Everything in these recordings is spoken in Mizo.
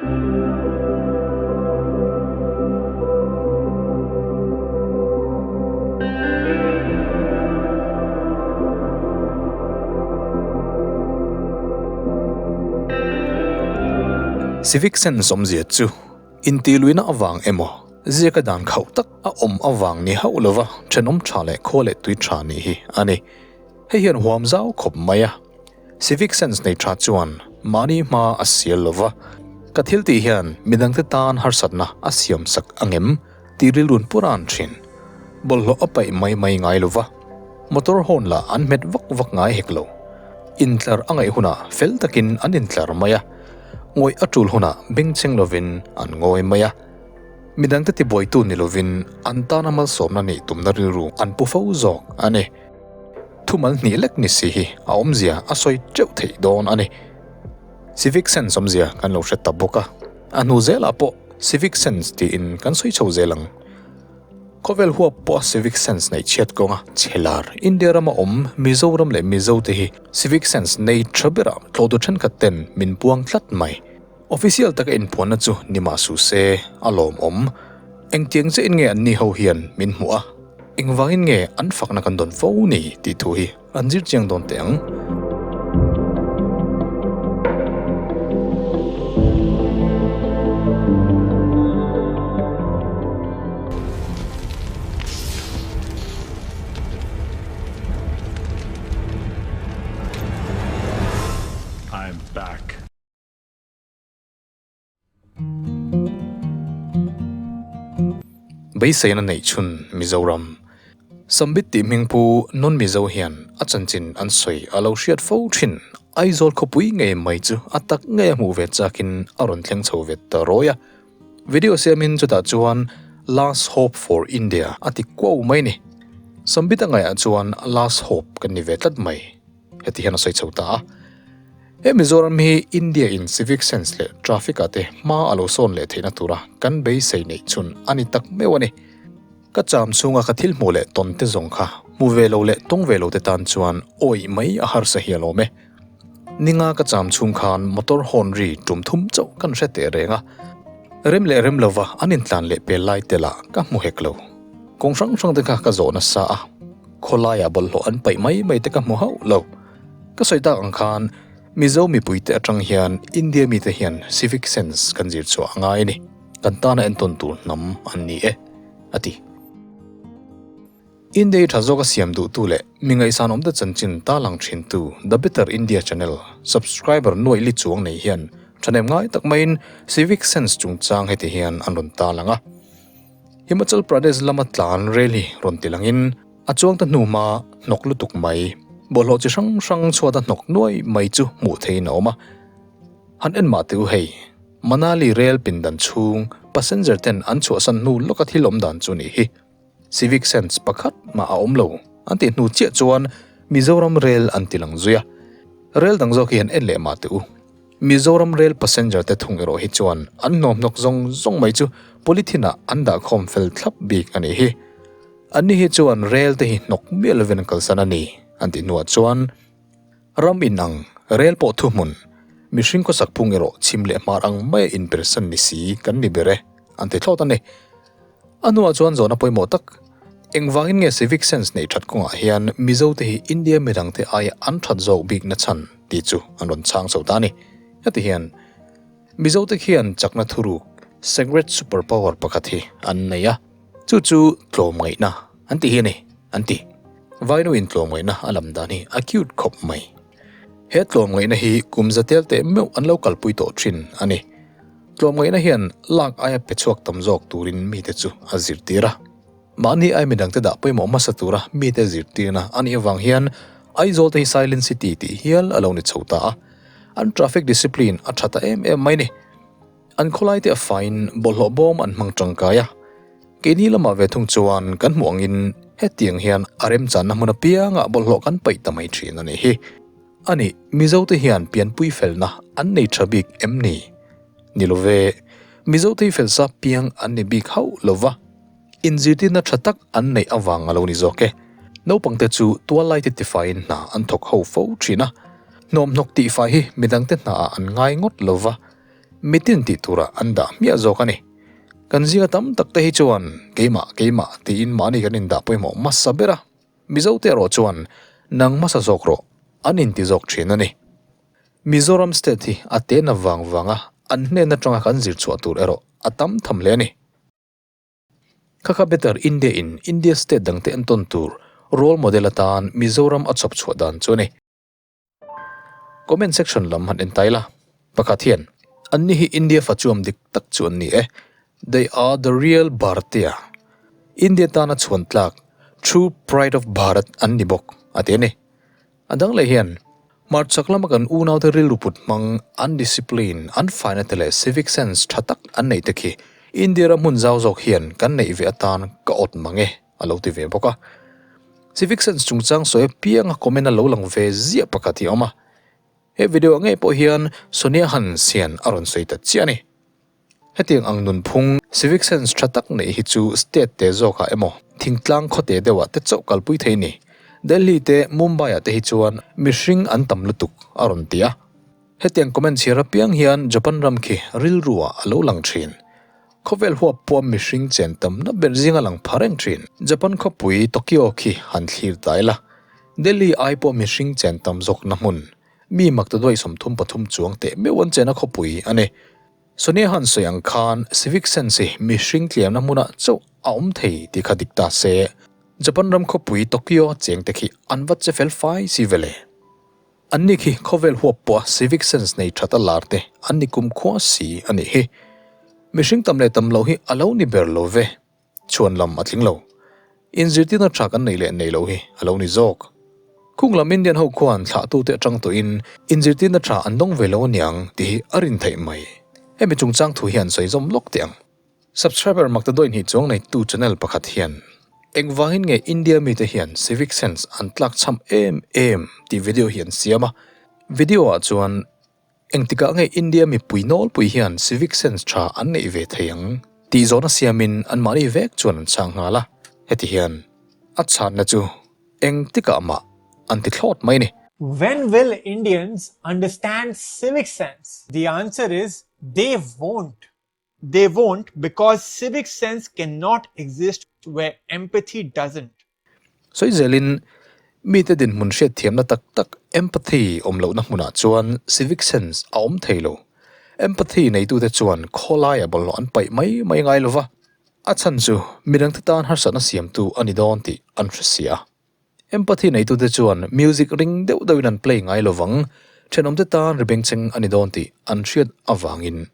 Civic sense awmzia chu intihluihna avang emaw, ziaka dan khauh tak a awm avang ni hauh lova thenawm tha leh khua leh tui tha nih hi a ni. Hei hian huam zau khawp mai a. Civic sense nei tha chuan mahni hma a sial lova, ka thil tih hian midangte tan harsatna a siam sak angem tih rilrun pur a an thin. Bawlhhlawh a paih mai mai ngai lova, motor horn lah an hmet vak vak ngai hek lo. Intlar a ngaih hunah fel takin an intlar mai a, ngawih a tul hunah bengchheng lovin an ngawi mai a. Midangte tibuaitu ni lovin an tana malsawmna neih tumna rilru an pu fo zawk a ni. Thumal hnih lek ni si hi a awmzia a sawi teuh theih dawn a ni. Civic sense awmzia kan lo hre ta bawk a, a hnu zelah pawh civic sense tiin kan sawi chho zel ang. Khawvel huap pawha civic sense neih chhiat kawnga chhelar India rama awm Mizoram leh Mizote hi civic sense nei tha berah tlawhtu thenkhat ten min puang tlat mai. Official taka inpuanna chu ni mah suh se, a lawmawm. Engtiang chiahin nge anni ho hian min hmuh a, engvangin nge an fakna kan dawn fo ni tih thu hi an zir chiang dawn teh ang. I'm back. Beiseina neih chhun Mizoram. Sambit tih hming pu Non Mizo hian a chanchin an sawi a lo hriat fo thin. Aizawl khawpui ngei mai chu a tak ngei a hmuh ve chakin a rawn thleng chho ve ta rawi a. Video siamin chutah chuan Last Hope for India a ti kuau mai ni. Sambit a ngaihah chuan Last Hope kan ni ve tlat mai. Heti hian a sawi chho ta a. He Mizoram hi India in civic sense leh traffic ah te hma a lo sawn leh theihna tura kan beisei neih chhun a ni tak meuh a ni. Ka cham chhunga ka thil hmuh leh tawn te zawng kha hmu ve lo leh tawng ve lo te tan chuan awih mai a harsa hi a lawm e. Ninga ka cham chhung khan motor horn ri tum thum chauh kan hre teh reng a. Rem leh rem lova an intlan leh pel lai te lah ka hmu hek lo. Kawng hrang hrang te kha ka zawh nasa a. Khawlaiah bawlhhlawh an paih mai mai te ka hmu hauh lo. Ka sawi tak ang khan Mizo mipuite atang hian India mite hian civic sense kan zir chhuah a ngai a ni. Kan tana entawn tur hnam an ni e, a ti. India hi tha zawka siam duhtu leh mi ngaihsanawmte chanchin ta lang thintu The Better India Channel subscriber nuaih li chuang nei hian thahnem ngai tak maiin civic sense chungchang heti hian an rawn ta lang a. Himachal Pradesh lama tlan rel hi rawn ti langin a chuang ta hnu hma hnawk lutuk mai, bawlhhlawh chi hrang hrang chhuat a hnawk nuai mai chu hmuh theihin a awm a. Han en mah teh u hei, Manali rel pindan chhung passenger ten an chhuahsan hnu lawka thil awm dan chu nih hi. Civic sense pakhat mah a awm lo an tih hnu chiah chuan Mizoram rel an ti lang zui a. Rel dang zawk hi han en leh mah teh u. Mizoram Rail passenger te thung erawh hi chuan an hnawmhnawk zawng zawng mai chu polythene ah an dah khawm fel thlap bik a nih hi. Anni hi chuan rail te hi hnawk miah lovin an kalsan a ni an tih hnuah chuan ram inang rail pawh thuhmun mihring khawsak phung erawh chhim leh hmar ang maia inpersan ni si kan ni ber e an ti thlawt a ni. A hnuah chuan zawhna pawimawh tak, engvangin nge civic sense neih that kawngah hian Mizote hi India midangte aia an that zawk bikna chhan tih chu an rawn chhang chho ta a ni. Heti hian Mizote khian chakna thuruk, secret super power pakhat hi an nei a, chu chu tlawmngaihna an ti hi a ni, an ti. Vainu-in tlawmngaihna a lam dan hi a cute khawp mai. He tlawmngaihna hi kum za tel teh meuh an lo kalpui tawh thin a ni. Tlawmngaihna hian lak aia pe chhuak tam zawk turin mite chu a zirtir a. Mahni ai midangte dah pawimawh hmasa tura mite zirtirna a nih avang hian Aizawl te hi Silent City tih hial a lo ni chho ta a. An traffic discipline a tha ta em em mai ni. An khawlai te a faiin bawlhhlawh bawm an hmang tangkai a. Keini lamah ve thung chuan kan hmuh angin hetiang hian a remchanna hmun apiangah bawlhhlawh kan paih ta mai thin a nih hi. A nih, Mizote hian pianpui felna an nei tha bik em ni? Ni lo ve, Mizote hi felsa piang an ni bik hauh lo va, inzirtirna tha tak an neih avang a lo ni zawk e. Naupangte chu tuallaite tifaiin hna an thawk ho fo thin a, hnawmhnawk tihfai hi midangte hnaah an ngai ngawt lo va. Mitin tih turah an dah hmiah zawk a ni. Kan zinga tam tak te hi chuan keimah keimah tiin mahni kan indah pawimawh hmasa ber a, Mizo te erawh chuan nang hmasa zawk rawh an inti zawk thin a ni. Mizoram state hi a tehna vang vanga an hnen atanga kan zir chhuah tur erawh a tam tham hle a ni. Khakha Better India in India state dangte entawn tur role model atan Mizoram a chhawp chhuah dan chu a ni. Comment section lam han en ta ila, pakhat hian, Anni hi India fachuam dik tak chu an ni e, They are the real Bharatiya, India tana chhuan tlak, true pride of Bharat an ni bawk, a ti a ni. A dang leh hian, hmarchhak lama kan unaute rilru put hmang, an discipline, an faina te leh civic sense tha tak an neih te khi India ram hmun zau zawk hian kan neih ve atan ka awt mang e. a lo ti ve bawk a. Civic sense chungchang sawi apianga comment a lo lang ve ziah pakhat hi a awm a. He video ah ngei pawh hian Sonia Hans hian a rawn sawi ta chiah a ni. Hetiang ang nunphung civic sense tha tak neih hi chu state te zawkah emaw thingtlang khawte deuhah te chauh kalpui thei a ni. Delhi te Mumbai ah te hi chuan mihring an tam lutuk a rawn ti a. Hetiang comment chhiar apiang hian Japan ram khi rilru ah a lo lang thin. Khawvel huap pawh mihring chen tamna ber zinga lang pha reng thin. Japan khawpui Tokyo khi han thlir ta ila, Delhi ai pawh mihring chen tam zawkna hmun, mi makta duai 33 chuang teh meuh an chena khawpui a ni. Sonia han sawi ang khan civic sense hi mihring tliamna hmunah chauh a awm thei tih kha dik ta se, Japan ram khawpui Tokyo cheng te khi an va che fel fai si vele. Anni khi khawvel huap pawha civic sense nei that a lar te an ni kumkhua si a nih hi. Mihring tam leh tam loh hi a lo ni ber lo ve. Chhuan lam a tling lo. Inzirtirna tha kan neih leh nei loh hi a lo ni zawk. Khung lam Indian ho khuan thlahtute atang tawhin inzirtirna tha an dawng ve lo aniang tih hi a rin theih mai. Hemi chungchang thu hian sawi zawm lawk teh ang. Subscriber makta dawih hnih chuang neitu channel pakhat hian engvangin nge India mite hian civic sense an tlak cham em em tih video hi an siam a. Video ah chuan engtikah nge India mipui nawlpui hian civic sense tha an neih ve thei ang tih zawhna siamin anmahni vek chuan an chhang nghal a. Heti hian a chhanna chu engtikah mah an ti thlawt mai a ni. When will Indians understand civic sense? The answer is they won't. They won't because civic sense cannot exist where empathy doesn't. Sawi zelin, mite dinhmun hriatthiamna tak tak, empathy, awm lohna hmunah chuan civic sense a awm thei lo. Empathy neitute chuan khawlaia bawlhhlawh an paih mai mai ngai lova, a chhan chu midangte tan harsatna siamtu a ni dawn tih an hre si a. Empathy neitute chuan music ring deuh deuhin an play ngai lovang, thenawmte tan ri bengchheng a ni dawn tih an hriat avangin.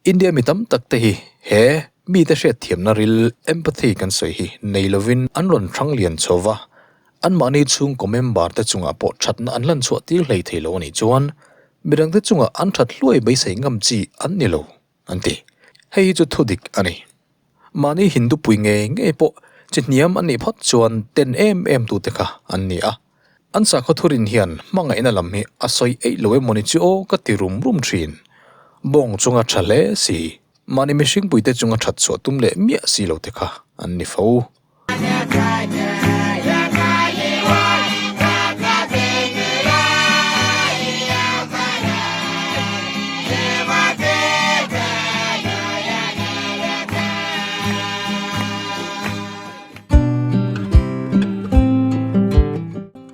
India mi tam tak te hi he mite hriatthiamna ril empathy kan sawi hi nei lovin an rawn hrang lian chho va, anmahni chhungkaw member te chungah pawh thatna an lan chhuah tir hlei thei lo a nih chuan midangte chungah an that hluai beisei ngam chi an ni lo an ti. Hei hi chu thudik a ni. Mahni Hindu pui ngei ngei pawh chi hniam an nih phawt chuan ten em em tute kha an ni a. An sakhaw thurin hian hmangaihna lam hi a sawi eih lo emawni chu aw ka ti rum rum thin. Bawng chunga tha hle si, mahni mihringpuite chunga that chhuah tum leh miah si lo te kha an ni fo.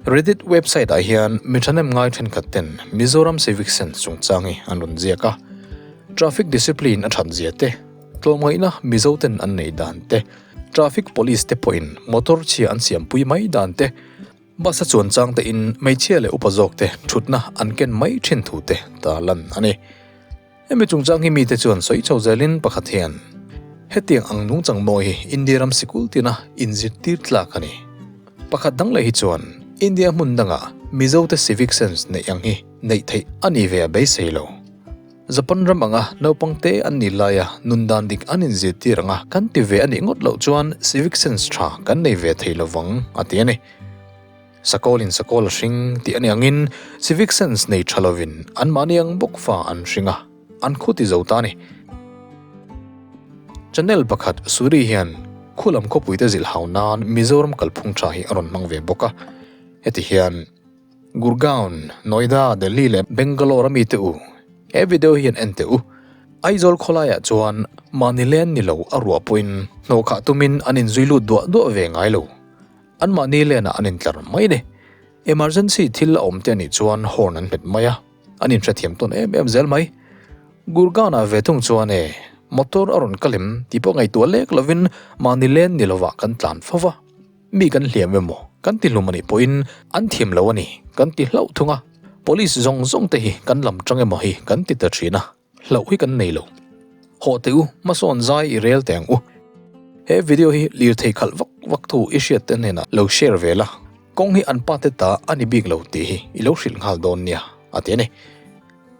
Reddit website ah hian mi thahnem ngai thenkhat ten Mizoram Civic Sense chungchang hi an rawn ziak a. Traffic discipline a that zia te, tlawmngaihna Mizo ten an neih dan te, traffic police te pawhin motor chhia an siampui mai dan te, bus a chuan chang te in hmeichhia leh upa zawk te thutna an ken mai thin thu te tarlan a ni. Hemi chungchang hi mite chuan sawi chho zelin pakhat hian hetiang ang nungchang mawi hi India ram sikul tina inzirtir tlak a ni. Pakhat dang leh hi chuan India hmun dangah Mizote civic sense neih ang hi neih theih a ni ve a beisei lo. Japan ram anga naupang te an nih laia nun dan dik an inzirtir anga kan ti ve a nih ngawt loh chuan civic sense tha kan nei ve thei lovang a ti a ni. Sakawlin sakawl a hring tih a ni angin civic sense nei tha lovin anmahni ang bawk fa an hring a, an khu ti zo ta a ni. Channel pakhat Suri hian khulam khawpuite zilh hau nan Mizoram kalphung tha hi a rawn hmang ve bawk a, heti hian Gurgaon, Noida, Delhi leh Bangalore a mite u he video hian en teh u. Aizawl khawlaiah chuan mahni len ni lo a ruah pawhin hnawhkhah tumin an inzui lut duah duah ve ngai lo. Anmahni lenah an intlar mai ni. Emergency thil a awm te anih chuan horn an hmet mai a, an inhrethiam tawn em em zel mai. Gurgaon-ah ve thung chuan e, motor a rawn kal em tih pawh ngaihtuah lek lovin mahni len ni lovah kan tlan fo va. Mi kan hliam emaw kan ti hlum anih pawhin an thiam lo a ni kan ti hlauh thung a, police zawng zawng te hi kan lam tang emaw hi kan ti ta thin a, hlauh hi kan nei lo. Hawh teh u, hmasawn zai i rel teh ang u. He video hi lirthei khalh vak vak thu i hriat te hnenah lo share ve la, kawng hi an pa te ta a ni bik lo tih hi i lo hrilh nghal dawn nia, a ti a ni.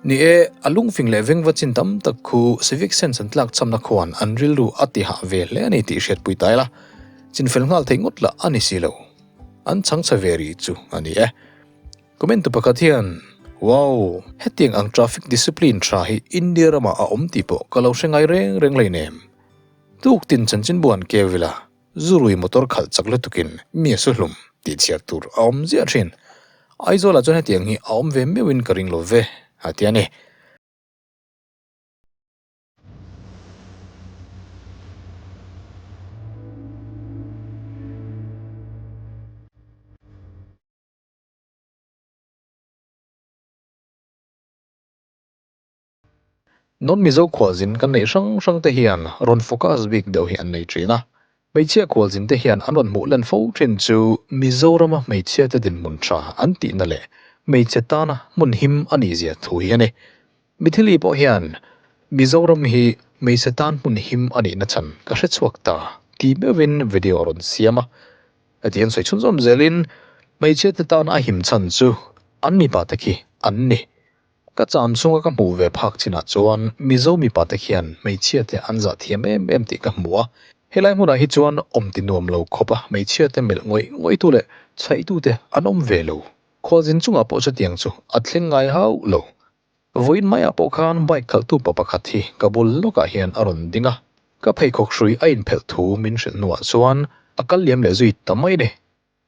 Ni e, a lungfing leh vengva chin tam tak khu civic sense an tlak chhamna khuan an rilru a ti hah ve hle a ni tih hriatpui ta ila, chinfel nghal theih ngawt lah a ni si lo. An chhangchhe ve rih chu a ni e. Comment tu pakhat hian, Wow! Hetiang ang traffic discipline tha hi India ramah a awm tih pawh ka lo hre ngai reng reng leinem. Tuktin chanchinbuan kevila Zurui motor khalh chak lutukin mi a su hlum tih chhiar tur a awm ziah thin. Aizawlah chuan hetiang hi a awm ve meuhin ka ring lo ve, a ti a ni. Non-Mizo khualzin kan neih hrang hrang te hian rawn focus bik deuh hi an nei thin a. Hmeichhia khualzin te hian an rawn hmuh len fo thin chu Mizorama hmeichhia te dinhmun tha an tihna leh hmeichhe tana hmun him a nih zia thu hi a ni. Mithili pawh hian Mizoram hi hmeichhe tan hmun him a nihna chhan ka hre chhuak ta ti meuhin video a rawn siam a. Heti hian sawi chhunzawm zelin hmeichhia te tan a him chhan chu an mipa te khi an ni. Ka cham chhunga ka hmuh ve phak chinah chuan Mizo mipa te khian hmeichhia te an zah thiam em em tih ka hmu a. Helai hmunah hi chuan awm ti nuam lo khawp a hmeichhia te melh ngawih ngawih tu leh chhaih tu te an awm ve lo. Khualzin chungah pawh chutiang chu a thleng ngai hauh lo. Vawiin maiah pawh khan bike khalhtu pa pakhat hi ka bul lawkah hian a rawn ding a. Ka pheikhawk hrui a inphelh thu min hrilh hnuah chuan a kal liam leh zui ta mai ni.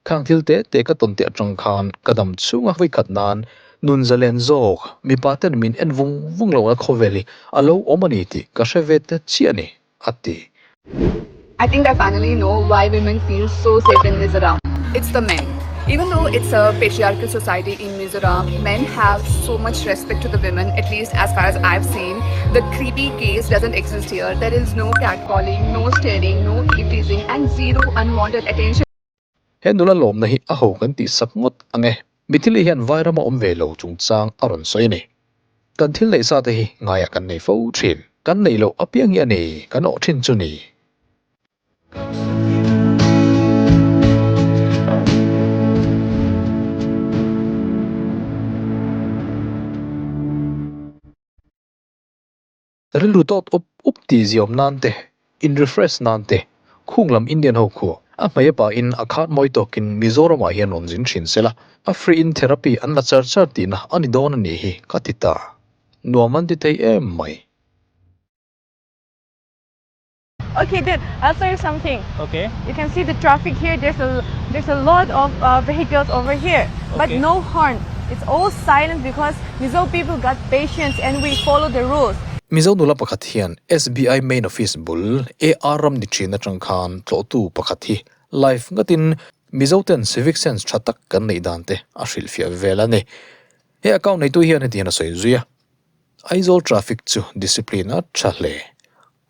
Khang thil te te ka tawn teh atang khan ka dam chhunga vawi khat nan nun zalen zawk mipa ten min en vung vung lo a khawvel hi a lo awm a ni tih ka hre ve ta chiah a ni, a ti. I think I finally know why women feel so safe in Mizoram. It's the men. Even though it's a patriarchal society in Mizoram, men have so much respect to the women, at least as far as I've seen. The creepy case doesn't exist here. There is no catcalling, no staring, no eve-teasing and zero unwanted attention. He nula lawmna hi a ho kan tih sak ngawt ang e. Mithili hian Vairama awm ve lo chungchang a rawn sawi a ni. Kan thil neih sa te hi ngaiah kan nei fo thin. Kan neih loh apiang hi a ni, kan awh thin chu ni. Rilru tawt up up tih ziawm nan te, in refresh nan te, khung lam Indian ho khu a hmei a pa in a khat mawi tawkin Mizoram ah hian rawn zin thin sela, a free in therapy an la char char tihna a ni dawn a nih hi ka ti ta. Nuam an ti thei em mai. Okay then, I'll show you something. Okay. You can see the traffic here. There's a there's a lot of uh, vehicles over here, but Okay. no horn. It's all silent because Mizo people got patience and we follow the rules. Mizo nula pakhat hian SBI main office bul AR ram ni thin atang khan tlawhtu pakhat hi live ngatin Mizo ten civic sense tha tak kan neih dan te a hrilhfiah vel a ni. He account neitu hian heti hian a sawi zui a, Aizawl traffic chu discipline a tha hle.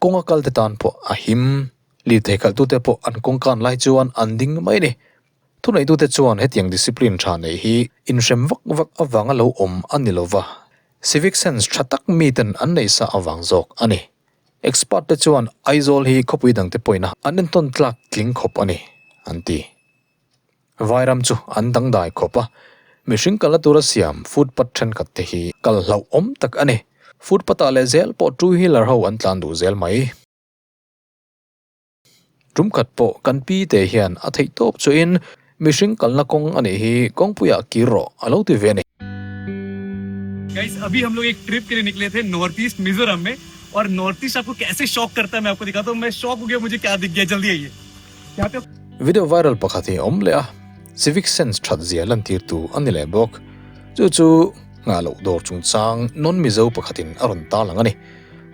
Kawnga kal te tan pawh a him. Lirthei khalhtute pawh an kawng kan lai chuan an ding mai a ni. Thuneihtute chuan hetiang discipline tha neih hi inhrem vak vak avanga lo awm a ni lova, civic sense tha tak miten an neih sa avang zawk a ni. Expert te chuan Aizawl hi khawpui dangte pawina an entawn tlak tling khawp a ni, an ti. Vairam chu an dangdai khawp a, mihring kalna tura siam footpath thenkhat te hi kal hlauhawm tak a ni. Footpath ah leh zel pawh two wheeler ho an tlan duh zel mai. Tum khat pawh kan pi te hian a theih tawp chuin mihring kalna kawng a nih hi kawngpuiah kir rawh a lo ti ve a ni. Guys अभी हम लोग एक trip के लिए निकले थे north east Mizoram में और नॉर्थ ईस्ट आपको कैसे शॉक करता है मैं आपको दिखाता हूँ मैं शॉक हो गया मुझे क्या दिख गया जल्दी आइए यहाँ पे Video viral pakhat hi a awm leh a, civic sense that zia lantirtu a ni leh bawk. Chu chu nghah loh dawr chungchang non Mizo pakhatin a rawn ta lang a ni.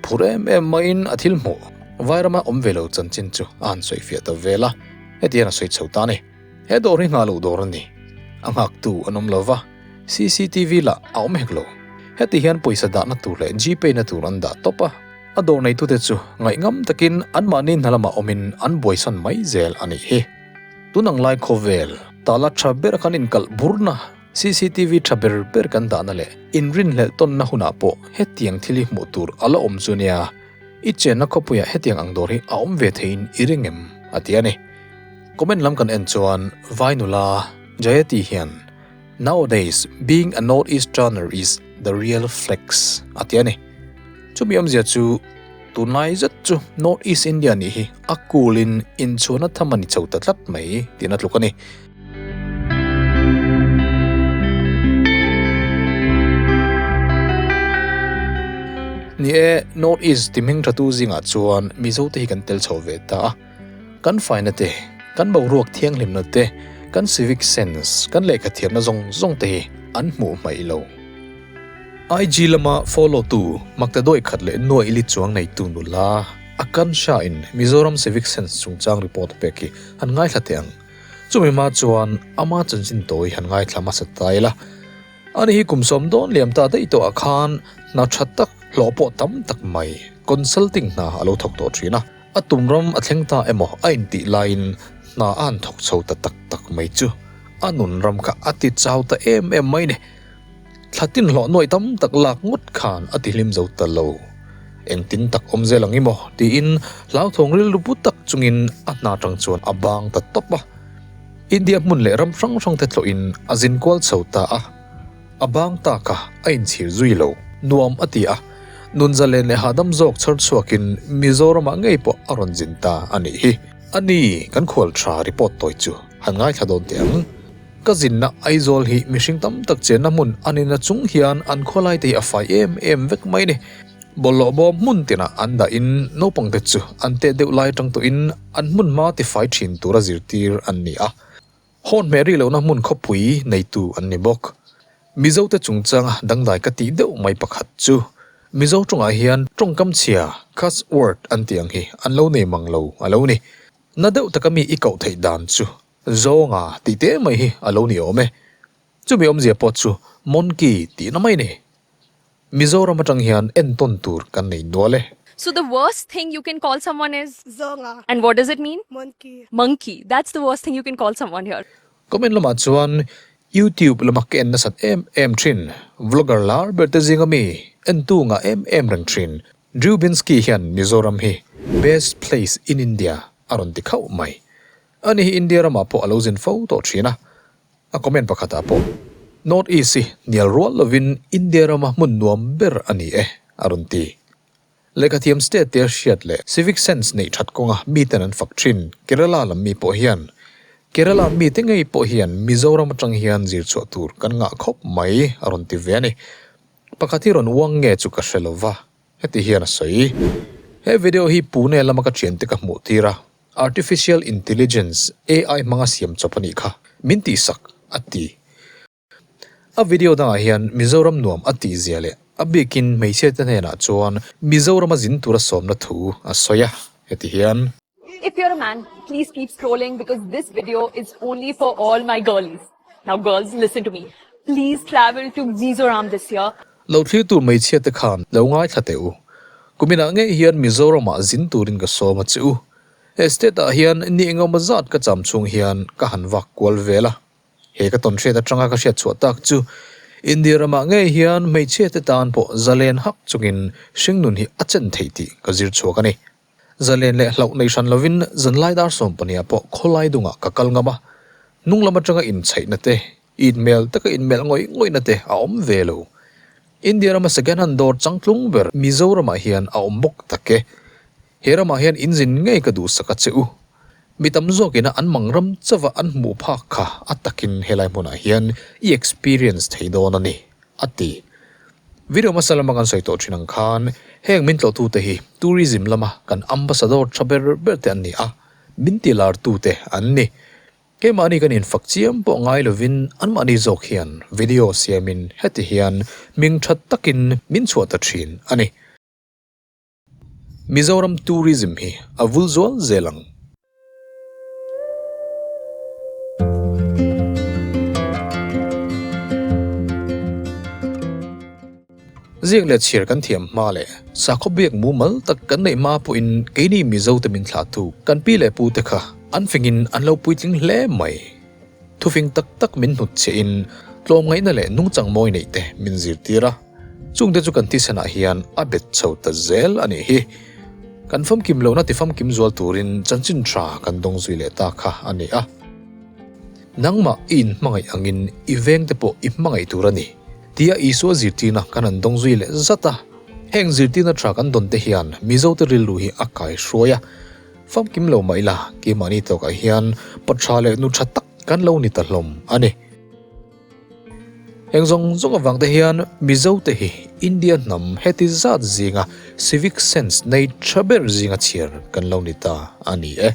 Phur em em maiin a thil hmuh Vairama awm ve lo chanchin chu a han sawi fiah ta vel a, heti hian a sawi chho ta a ni. He dawr hi nghah loh dawr a ni. A nghaktu an awm lo va, CCTV lah a awm hek lo. Heti hian pawisa dahna tur leh Gpay na tur an dah tawp a, a dawr neitute chu ngaihngam takin anmahni hna lamah awmin an buaisan mai zel a nih hi. Tun ang lai khawvel, tala tha ber kan inkalh burna, CCTV tha ber ber kan dahna leh inrinhlelh tawnna hunah pawh hetiang thil hi hmuh tur a la awm chu nia, i chenna khawpuiah hetiang ang dawr hi a awm ve theiin i ring em? a ti a ni. Comment lam kan en chuan Vai nula Jayati hian Nowadays, being a North Easterner is the real flex a ti a ni. Chumi awmzia chu tunlai zet chu North East India nih hi a cool in inchhuahna tham a ni chho ta tlat mai tiin a tluk a ni. Ni e, North East ti hming thatu zingah chuan Mizo te hi kan tel chho ve ta a. Kan faina te, kan boruak thianghlimna te, kan civic sense, kan lehkha thiamna zawng zawng te hi an hmuh hmaih lo. IG lama follow tu Maktaduai khat leh Nuai Ili chuang neitu nula Akansha in Mizoram civic sense chungchang report a pek hi han ngaithla teh ang. Chumi hma chuan ama chanchin tawi han ngaithla hmasa ta ila. Ani hi kum sawm dawn liam ta daih tawhah khan hna tha tak hlawh pawh tam tak mai consulting hna a lo thawk tawh thin a. A tum ram a thleng ta emaw a intih laiin hna a han thawk chho ta tak tak mai chu a nun ram kha a ti chau ta em em mai ni. Thla tin hlawh nuai tam tak lak ngawt khan a ti hlim zo ta lo. Engtin tak awm zel ang i maw? tiin hlauthawng rilru pu tak chungin a hna tang chuan a bang ta tawp a. India hmun leh ram hrang hrang te tlawhin a zin kual chho ta a. A bang tak a, a inchhir zui lo. Nuam a ti a, nun zalen leh hahdam zawk chhar chhuakin Mizoramah ngei pawh a rawn zin ta a nih hi. A ni, kan khual tha report tawi chu han ngaithla dawn teh ang. Ka zinna Aizawl hi mihring tam tak chenna hmun a nina chung hian an khawlai te hi a fai em em vek mai ni. Bawlhhlawh bawm hmun tinah an dahin naupangte chu an teh deuh lai atang tawhin an hmun hma tifai thin tura zirtir an ni a. Hawn hmeh rih lohna hmun khawpui neitu an ni bawk. Mizote chungchanga dangdai ka tih deuh mai pakhat chu Mizo tawngah hian tawngkam chhia, cuss word, an tih ang hi an lo nei mang lo a lo ni. Na deuh taka mi i koh theih dan chu Zawnga tih te mai hi a lo ni awm e. Chumi awmzia pawh chu Monkey tihna mai ni. Mizoram atang hian entawn tur kan nei nual e. So the worst thing you can call someone is? Zawnga. And what does it mean? Monkey. Monkey. That's the worst thing you can call someone here. Comment lamah chuan YouTube lama ka en nasat em em thin, vlogger lar ber te zinga mi entu ngah em em reng thin Drew Binsky hian Mizoram hi best place in India a rawn ti khauh mai. Ani hi India ramah pawh a lo zin fo tawh thin a. A comment pakhatah pawh, North East hi hnial rual lovin India rama hmun nuam ber a ni e, a rawn ti. Lehkhathiam state te hriat leh civic sense neih that kawnga miten an fak thin Kerala lam mi pawh hian Kerala mite ngei pawh hian Mizoram atang hian zir chhuah tur kan ngah khawp mai, a rawn ti ve a ni. Pakhat hi rawn uang nge chu ka hre lova, heti hian a sawi. He video hi Pune lama ka thiante ka hmuh tir a. Artificial Intelligence, AI, hmanga siam chawp a nih kha, min tihsak, a ti. A video dangah hian Mizoram nuam a tih zia leh a bikin hmeichhia te hnenah chuan Mizorama zin tura sawmna thu a sawi a, heti hian. If you're a man, please keep scrolling because this video is only for all my girlies. Now girls, listen to me. Please travel to Mizoram this year. Lo thlir tur hmeichhia te khan lo ngaithla teh u. Kuminah ngei hian Mizoramah zin turin ka sawm a che u. He state ah hian ni engemaw zat ka cham chhung hian ka han vak kual vel a. He ka tawn hriat atanga ka hriat chhuah tak chu India ramah ngei hian hmeichhia te tan pawh zalen hak chungin hringnun hi a chen thei tih ka zir chhuak a ni. Zalen leh hlauh nei hran lovin zanlai dar sawmpahnih ah pawh khawlai dungah ka kal ngam a. Hnung lam atanga inchhaihna te, inmel taka inmelh ngawih ngawihna te a awm ve lo. India rama second hand dawr changtlung ber Mizoramah hian a awm bawk tak e. He ramah hian inzin ngei ka duhsak a che u. Mi tam zawkina an mang ram chauha an hmuh phak kha a takin helai hmunah hian i experience thei dawn a ni, a ti. Video hmasa lama kan sawi tawh thin ang khan heng min tlawhtute hi tourism lama kan ambassador tha ber ber te an ni a, min tilartute an ni. Keimahni kan infak chiam pawh ngai lovin anmahni zawk hian video siamin heti hian hming tha takin min chhuah ta thin a ni. Mizoram tourism hi a vul zual zel ang. Ziak leh chhiar kan thiam hma leh sakhaw biak mumal tak kan neih hma pawhin keini Mizo te min thlahtu kan pi leh pu te kha an fingin an lo puitling hle mai. Thufing tak tak min hnut chhiahin tlawmngaihna leh nungchang mawi neih te min zirtir a, chungte chu kan thisenah hian a bet chho ta zel a nih hi. Kan famkim lohna ti famkim zual turin chanchin tha kan dawng zui leh ta kha a ni a. Nangmah i inhmangaih angin i vengte pawh i hmangaih tur a ni, tia Isua zirtirna kan han dawng zui leh zat a. Heng zirtirna tha kan dawn te hian Mizote rilru hi a kaihruai a. Famkim lo mah ila, keimahni tawkah hian pa tha leh nu tha tak kan lo ni ta hlawm a ni. Heng zawng zawng avang te hian Mizote hi India hnam heti zat zinga civic sense nei tha ber zinga chhiar kan lo ni ta a ni e.